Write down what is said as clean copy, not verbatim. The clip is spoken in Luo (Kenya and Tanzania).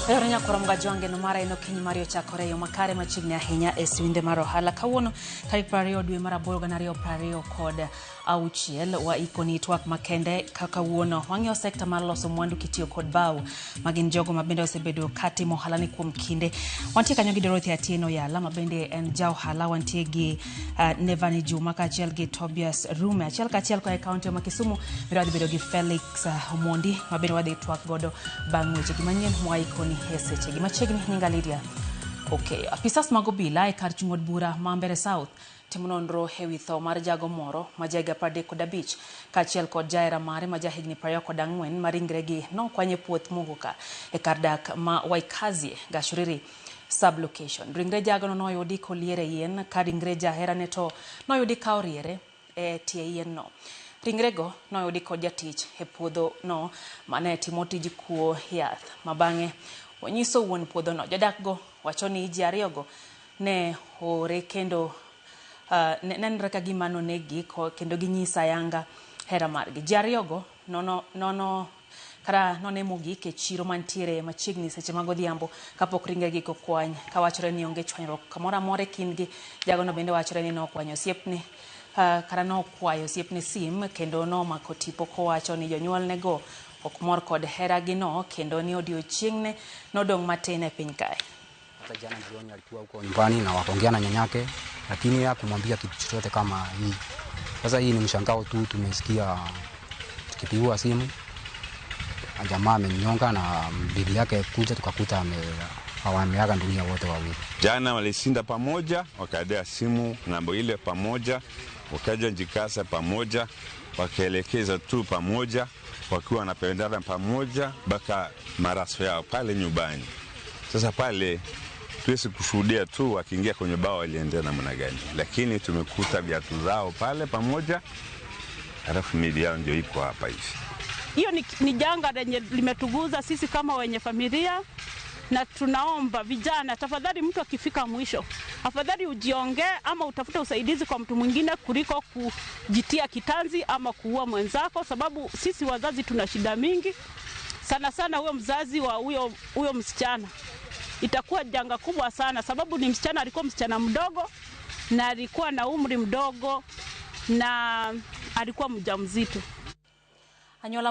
Ayore nyakoro mga mara eno kiny mari ochakore e yo makare machiegni ahinya e siwinde mar ohala. Kawuono tarik 20 dwe mar aboro 2026 waikoni twak makende ka kawuono wang'iyo sekta mar loso mwandu kitiyo kod bao ma gin jogo ma bende osebedo katimo ohala ni kuom kinde. Wantie kanyo gi Dorothy Atieno Yala ma bende en ja ohala, wantie gi Nevani Juma kaachiel gi Tobias Rume. Achiel kachiel koa e kaunti ma Kisumu bende wadhi bedo gi Felix Omondi ma bende wadhi twak godo bang' wechegi manyien mwaikoni e sechegi machiegni. Nyinga Lydia. Okay. Apisas mag obila e kar chung' od bura ma Mbeere South timo nonro e wi tho mar jago moro ma jahiga 35 kaachiel kod jahera mare ma jahigni 24 ma ringregi nokwany e puoth Muguka e kar dak ma Waikazie, Gachuriri sub-location. Ringre jagono noyudi kolier e yien ka ringre jaherane to noyudi ka oriere e tie yien no. Ringrego noyudi kod jatich e puodho no mane timo tij kuo yath ma bang'e onyiso wuon puodho no. Jodak go wacho ni ji ariyogo ne oore kendo nenre ka gima noneggi kendo ginyisa ayanga hera margi. Ji ariyogo nono, nono kata none mogik e chiro mantiere machiegni seche mag odhiambo kapok ringregi okwany kawachore ni onge chwanyruok kamoro amora e kindgi. Jagono bende wachore ni nokwanyo osiepne kata nokwayo osiepne sim kendo nomako tipo kowacho ni jonyuolne go ok mor kod heragino kendo ni odiochieng'ne nodong' matin e piny kae. Hata jana jioni alikuwa huko nyumbani na wakaongea na nyanyake, lakini hakumwambia kitu chochote kama hii. Sasa hii ni mshangao tu, tumesikia tukipigiwa simu jamaa amenyonga na bibi yake kuja, tukakuta wameaga dunia wote wawili. Jana walishinda pamoja, wakaendea simu ng'ambo ile pamoja, wakaja Njikasa pamoja, wakaelekeza tu pamoja, wakiwa wanapendana pamoja mpaka maraso yao pale nyumbani. Sasa pale tuwezi kushuhudia tu wakiingia kwenye bao waliendea namna gani, lakini tumekuta viatu zao pale pamoja, halafu miili yao ndio iko hapa hivi. Hiyo ni janga lenye limetuguza sisi kama wenye familia, na tunaomba vijana, tafadhali, mtu akifika mwisho, afadhali ujiongee ama utafute usaidizi kwa mtu mwingine kuliko kujitia kitanzi ama kuua mwenzako, sababu sisi wazazi tuna shida mingi sana sana. Huyo mzazi wa huyo msichana itakuwa janga kubwa sana, sababu ni msichana, alikuwa msichana mdogo na alikuwa na umri mdogo na alikuwa mjamzito. Anyuola